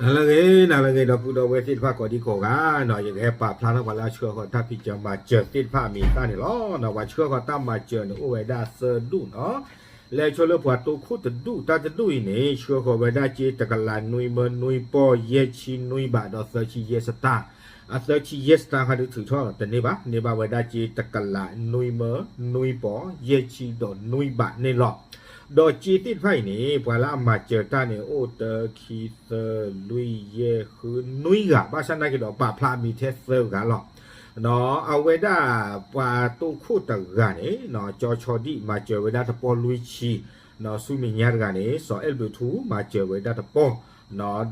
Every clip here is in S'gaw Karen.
နၤလၢအဂ့ၤ နၤလၢအဂ့ၤ ဒီပုၢ်ဒီဝဲၢ်သ့ၣ်တဖၣ်ကိးဒံကိးဂၤနီၤ, ယကဟဲပာ်ဖျါထီၣ်ပှၤလၢအဆှၢဃီၤတၢ်ဖံးစၢၤမၤစၢၤသ့ၣ်တဖၣ်အမံၤအသၣ်န့ၣ်လီၤ. ပှၤဆှၢဃီၤတၢ်မၤစၢၤန့ၣ် အိၣ်ဝဲဒၣ်သၢဒူၣ်နီၤ. လဲၤဆိလၢပှၤတိခိၣ်တဒူၣ်, တၢ်တဒူၣ်အံၤန့ၣ် ဆှၢဃီၤဝဲဒၣ်စ့တကလးနွံမၢနွံပီၢ် ယဲၢ်ဆံနွံဘးဒီးသၢဆံယဲၢ်စတၢၢ်. အသၢဆံယဲၢ်စတၢၢ်ဟဲဒုးထုးထီၣ်တန့ၢ်ဘၣ်, န့ၢ်ဘၣ်ဝဲဒၣ်စ့တကလးနွံမၢနွံပီၢ် ယဲၢ်ဆံဒီးနွံဘးန့ၣ်လီၤ. ဒီးစ့သ့ၣ်တဖၣ်အံၤန့ၣ် ပှၤလၢအမၤစၢၤတၢ်န့ၣ် အိၣ်တၢ ခံ သၢ လွံၢ် ယဲၢ် ဃု နွံဂၤ, ဘၣ်ဆၣ်နာ်က့ဒီးပာ်ဖျါအမံၤထဲသၢဂၤလီၤ. အဝဲဒၣ်ပှၤတိခိၣ်တဂၤန့ၣ် ကၠီဆီဒံၣ် မၤစၢၤဝဲဒၣ်တပီၢ်လွံၢ်ဆံ, ဆူမဲာ်ညါတဂၤန့ၣ် စီၤအဲၣ်ဘျုးထူ မၤစၢၤဝဲဒၣ်တပီၢ်,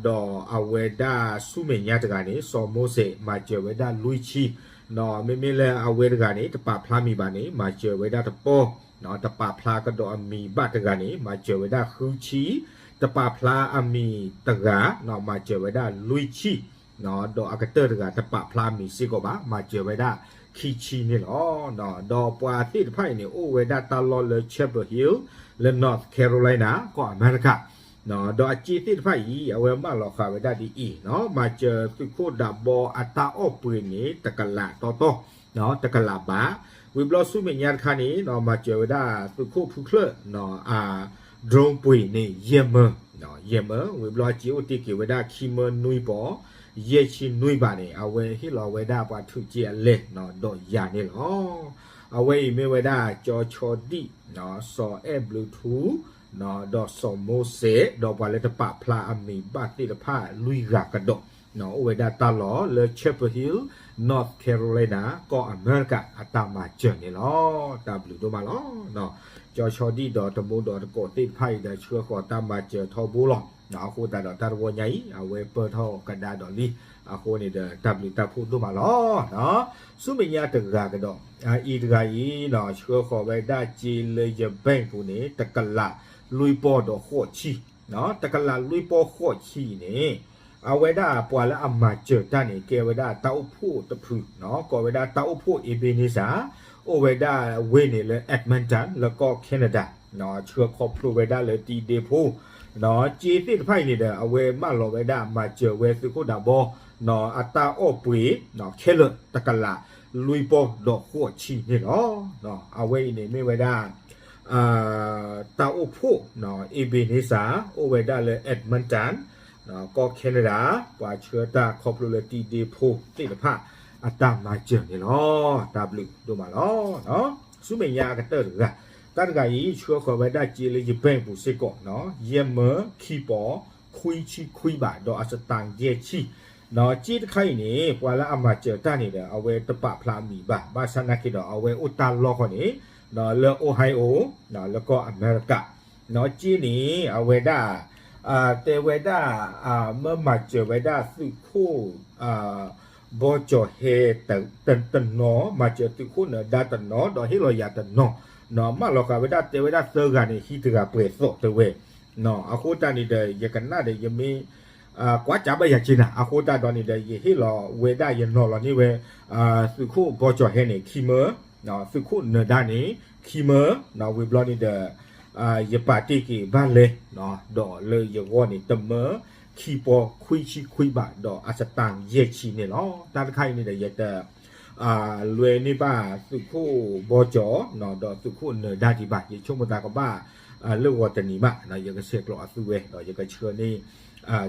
ဒီးအဝဲဒၣ်ဆူမဲာ်ညါတဂၤန့ၣ် စီၤမိစဲး မၤစၢၤဝဲဒၣ်လွံၢ်ဆံ, မ့မ့ၢ်လၢအဝဲတဂၤန့ၣ် တပာ်ဖျါမံၤဘၣ်န့ၣ် မၤစၢၤဝဲဒၣ်တပီၢ်, တပာ်ဖျါကဒီးအမံၤဘၣ်တဂၤန့ၣ် မၤစၢၤဝဲဒၣ်ဃုဆံ, တပာ်ဖျါအမံၤတဂၤ မၤစၢၤဝဲဒၣ်လွံၢ်ဆံ, ဒီးအကတၢၢ်တဂၤ တပာ်ဖျါအမံၤစ့ၢ်ကီးဘၣ် မၤစၢၤဝဲဒၣ်ခံဆံန့ၣ်လီၤ. ဒီးပှၤသ့ၣ်တဖၣ်အံၤန့ၣ် အိၣ်ဝဲဒၣ်တၢ်လီၢ်လၢ Chapel Hill လၢ North Carolina ကီၢ်အမဲရကၤ, ဒီးအစ့သ့ၣ်တဖၣ်အံၤ အဝဲမၢလီၤဃာ်ဝဲဒၣ်ဒ်အံၤနီၤ, မၤစၢၤသုးခိၣ်ဒးဘီအတၢ်အီၣ်ပှ့ၤန့ၣ် တကလးတီတီ, တကလးဘး, ဝံၤဘျီဆူမဲာ်ညါတခါန့ၣ် မၤစၢၤဝဲဒၣ်သုးခိၣ်ဖုချၢၣ် အ drone ပှ့ၤန့ၣ် ယဲၢ်မၢ, ယဲၢ်မၢ, ဝံၤဘျီစ့အိၣ်တ့ၢ်က့ၤဝဲဒၣ်ခံမၢနွံပီၢ် ယဲၢ်ဆံနွံဘးန့ၣ် အဝဲဟ့ၣ်လီၤဝဲဒၣ်ပှၤထုးစ့အလဲၢ်ဒီးယၤန့ၣ်လီၤ. အဝဲအံၤမ့ၢ်ဝဲဒၣ်ကၠီဆီဒံၣ်, စီၤအဲၣ်ဘျုးထူ, ဒီးစီၤမိစဲး ဒီးပှၤလၢတပာ်ဖျါအမံၤဘၣ်သ့ၣ်တဖၣ်လွံၢ်ဂၤကဒီး, အိၣ်ဝဲဒၣ်တၢ်လီၢ်လၢ Chapel Hill, North Carolina ကီၢ်အမဲရကၤ အတၢ်မၤစၢၤန့ၣ်လီၤ. တၢ်ဘျုးဒိၣ်မးလီၤ. ကၠီဆီဒံၣ်ဒီးတမူဒီးတကိးသ့ၣ်တဖၣ်အံၤဒီး ဆှၢဃီၤတၢ်မၤစၢၤထီဘိလီၤ. အဃိသတးဒီးတၢ်တဝီညါအံၤ အဝဲပၢၢ်ထီၣ်ကဒါဒီးလံ, အဃိန့ၣ်ဒီး တၢ်ဘျုးတၢ်ဖှိၣ်ဒိၣ်မးလီၤ. ဆူမဲာ်ညါတဂၤကဒီး, အအံၤတဂၤအံၤ ဆှၢဃီၤဝဲဒၣ်စ့လၢယ bank ပူၤန့ၣ် တကလးလွံၢ်ပီၢ်ဒီးဃိးဆံ, တကလးလွံၢ်ပီၢ်ဃိးဆံအံၤန့ၣ် အဝဲဒၣ်ပှၤလၢအမၤစၢၤတၢ်န့ၣ် ကဲဝဲဒၣ်တၢ်အိၣ်ဖှိၣ်တဖု, ကိးဝဲဒၣ်တၢ်အိၣ်ဖှိၣ် Ebenezer, အိၣ်ဝဲဒၣ်ဝ့ၢ်န့ၣ်လၢ Edmonton လၢကီၢ် Canada, ဆှၢခီဖျိဝဲဒၣ်လၢတံၤဒ့ဖိ, စ့သ့ၣ်တဖၣ်အံၤန့ၣ်ဒီး အဝဲမၢလီၤဝဲဒၣ်မၤစၢၤဝဲသုးခိၣ်ဒးဘီ အတၢ်အီၣ်ပှ့ၤ ခဲလၢာ်တကလးလွံၢ်ပီၢ်ဒီးဃိးဆံန့ၣ်လီၤ. အဝဲအံၤန့ၣ်မ့ၢ်ဝဲဒၣ် တၢ်အိၣ်ဖှိၣ် Ebenezer အိၣ်ဝဲဒၣ်လၢ Edmonton ကီၢ် Canada, ပှၤဆှၢတၢ်ခီဖျိလၢတံၤဒ့ဖိသ့ၣ်တဖၣ် အတၢ်မၤစၢၤန့ၣ်လီၤ. တၢ်ဘျုးဒိၣ်မးလီၤ. ဆူမဲာ်ညါအကတၢၢ်တဂၤ, တၢ်တဂၤအံၤ ဆှၢဃီၤဝဲဒၣ်စ့လၢယ bank ပူၤစ့ၢ်ကီး, ယဲၢ်မၢခံပီၢ် ခွံဆံခွံဘး ဒီးအစတၢၢ်ယဲၢ်ဆံ, စ့တခါအံၤန့ၣ် ပှၤလၢအမၤစၢၤတၢ်န့ၣ်ဒီး အဝဲတပာ်ဖျါအမံၤဘၣ်, ဘၣ်ဆၣ်နာ်က့ဒီး အဝဲအိၣ်တၢ်လီၢ်ဃီန့ၣ် လၢ Ohio လၢကီၢ်အမဲရကၤ, စ့န့ၣ် အဝဲဒၣ် တဲဝဲဒၣ် မၢမၤစၢၤဝဲဒၣ်သုးခိၣ် ဘီကၠီၤဟဲ တနီၤ, မၤစၢၤသုးခိၣ်နၢၤဒါတနီၤ, ဒီးဟ့ၣ်လီၤယၤတနီၤ, မၢလီၤဃာ်ဝဲဒၣ်တဲဝဲဒၣ်သၢဂၤန့ၣ် ဟံးတဂၤပှဲၤသီးတဲဝဲ, အဃိတၢ်န့ၣ်ဒီး ယကနၣ်ဒီး ယမ့ၢ် ကွၢ်ကးဘၣ်ယၤက့နၤ, အဃိတၢ်ဒီးန့ၣ်ဒီး ယဟ့ၣ်လီၤဝဲဒၣ် ယနီၤလီၤန့ၢ်ဝဲ သုးခိၣ်ဘီကၠီၤဟဲန့ၣ် ခံမၢ, သုးခိၣ်နၢၤဒါန့ၣ် ခံမၢ, ဝံၤဘျီန့ၣ်ဒီး ယပာ်တ့ၢ်က့ၤဘၣ်လဲၣ်, ဒီးလၢယဂီၢ်န့ၣ် တမၢ ခံပီၢ် ခွံဆံခွံဘး ဒီးအစတၢၢ်ယဲၢ်ဆံန့ၣ်လီၤ. တၢ်တခါအံၤန့ၣ်ဒီး ယတ လွဲန့ၢ်ဘၣ်သုးခိၣ်ဘီကၠီၤ ဒီးသုးခိၣ်နၢၤဒါဒံးဘၣ်, ယဆိကမိၣ်သးကဘၣ် လၢဂီၤတနံၤမး ယကဆဲးကျိးအသုဝဲ ဒီးယကဆှၢန့ၢ်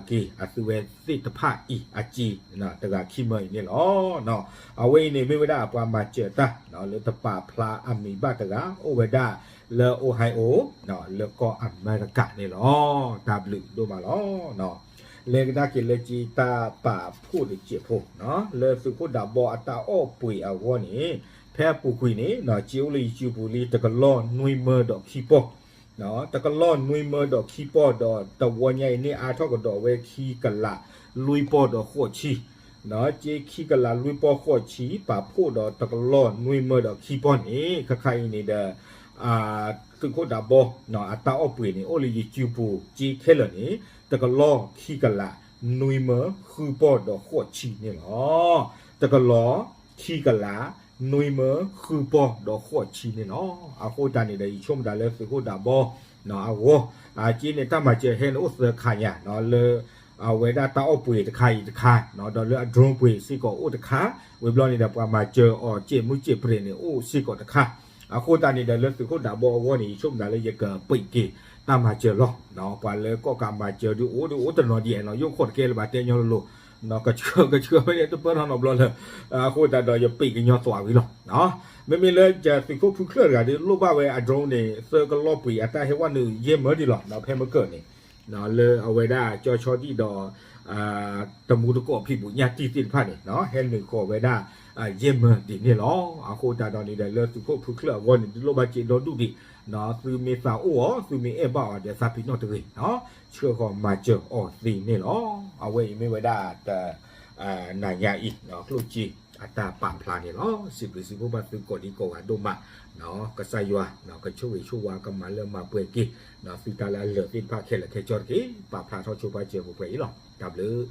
က့ၤအသုဝဲသ့ၣ်တဖၣ်အံၤ အစ့ တဂၤခံမၢအံၤန့ၣ်လီၤ. အဝဲအံၤန့ၣ်မ့ၢ်ဝဲဒၣ်ပှၤမၤစၢၤတၢ် လၢတပာ်ဖျါအမံၤဘၣ်တဂၤ အိၣ်ဝဲဒၣ်လၢ Ohio လၢကီၢ်အမဲရကၤန့ၣ်လီၤ. တၢ်ဘျုးဒိၣ်မးလီၤ. လဲၤကဒါက့ၤလၢက့တၢ်ပာ်ဖှိၣ်တစဲးဖိ လၢသုးခိၣ်ဒးဘီအတၢ်အီၣ်ပှ့ၤအဂီၢ်န့ၣ် ဖဲအပူၤကွံာ်န့ၣ် စ့အိၣ်လၢယစုပူၤလံ တကလီၢ်နွံမၢဒီးခံပီၢ်, တကလီၢ်နွံမၢဒီးခံပီၢ်ဒီး တဝီညါအံၤန့ၣ် အါထီၣ်ကဒီးဝဲခံကလးလွံၢ်ပီၢ်ဒီးဃိးဆံ, စ့ခံကလးလွံၢ်ပီၢ်ဃိးဆံ ပာ်ဖှိၣ်ဒီးတကလီၢ်နွံမၢဒီးခံပီၢ်န့ၣ် ခဲခါအံၤန့ၣ်ဒီး သုးခိၣ်ဒးဘီ အတၢ်အီၣ်ပှ့ၤန့ၣ် အိၣ်လၢယစုပူၤ စ့ခဲလၢာ်န့ၣ် တကလီၢ်ခံကလးနွံမၢဃုပီၢ်ဒီးဃိးဆံန့ၣ်လီၤ. တကလီၢ်ခံကလးနွံမၢဃုပီၢ်ဒီးဃိးဆံန့ၣ်လီၤ. အဃိတၢ်န့ၣ်ဒီး ယဆိကမိၣ်တၢ်လၢသုးခိၣ်ဒးဘီ အဂီၢ် စ့န့ၣ် တၢ်မၤစၢၤဟဲန့ၣ်အိၣ်သၢခါညါ လၢ အဝဲဒၣ်တၢ်အီၣ်ပှ့ၤတခါအံၤတခါ, ဒီးလၢအ drone ပှ့ၤစ့ၢ်ကီးအိၣ်တခါ, ဝံၤဘျီန့ၣ်ဒီးပှၤမၤစၢၤအီၤ စဲးမုၢ်စဲးပြဲးန့ၣ် အိၣ်စ့ၢ်ကီးတခါ. အဃိသတးန့ၣ်ဒီး လၢသုးခိၣ်ဒးဘီအဂီၢ်န့ၣ် ယဆိကမိၣ်လၢယကပံးက့ၤတၢ်မၤစၢၤလီၤ. ပှၤလၢကီၢ်ကးမၤစၢၤဒုးအိၣ်ဒုးအိၣ်တနီၤဒ်အံၤနီၤ, ယိၣ်ခိၣ်တကဲလၢၤဘၣ် တဲညီလိၤလိၤ, ကဆှၢကဆှၢဖဲန့ၣ်တပၢၢ်ထီၣ်နီတဘျီလၢၤ. အဃိသတးဒီးယပံးကညီသွးဝံၤလီၤ. မ့မ့ၢ်လၢသုးခိၣ်ဖုချၢၣ်တဂၤဒုးလိၣ်ဘၣ်ဝဲအ drone န့ၣ် သၢကလီၢ်ပှ့ၤအတၢ်ဟဲဝဲနုာ်ယဲၢ်မၢဒံးလီၤ. ဖဲမကၢၢ်န့ၣ် လၢအဝဲဒၣ်ကၠီဆီဒံၣ်ဒီး တမူတကိးဖံးဘူးညၣ်တံၢ်သ့ၣ်တဖၣ်န့ၣ် ဟဲနုာ်ဃီၤဝဲဒၣ် ယဲၢ်မၢဒံးန့ၣ်လီၤ. အဃိသတးဒီးန့ၣ်ဒီး လၢသုးခိၣ်ဖုချၢၣ်အဂီၢ်န့ၣ် ဒုးလိၣ်ဘၣ်စ့ဒီဒူၣ်ဒံး, သုမ့ၢ်သးအိၣ်အီၤ သုမ့ၢ်အဲၣ်ဘၣ်အီၤဒီးသးပ့ၤနီၣ်တဂ့ၤ, ဆှၢဃီၤမၤစၢၤအီၤသ့န့ၣ်လီၤ. အဝဲအံၤမ့ၢ်ဝဲဒၣ်တ နၤညါအံၤ ကျိၣ်စ့အတၢ်ပာ်ဖျါန့ၣ်လီၤ. စံးဘျုးစံးဖှိၣ်ဘၣ်သုကိးဒံကိးဂၤဒိၣ်မး, ကစၢ်ယွၤ ကဆိၣ်ဂ့ၤဆိၣ်ဝါကမၤလၢမၤပှဲၤက့ၤ သုတၢ်လၢအလၢာ်သ့ၣ်တဖၣ်ခဲလၢာ်ခဲဆ့တက့ၢ်. ပာ်ဖျါထီၣ်ဆိပာ်စၢၤပှဲၤပှဲၤအံၤလီၤ. တၢ်ဘျုး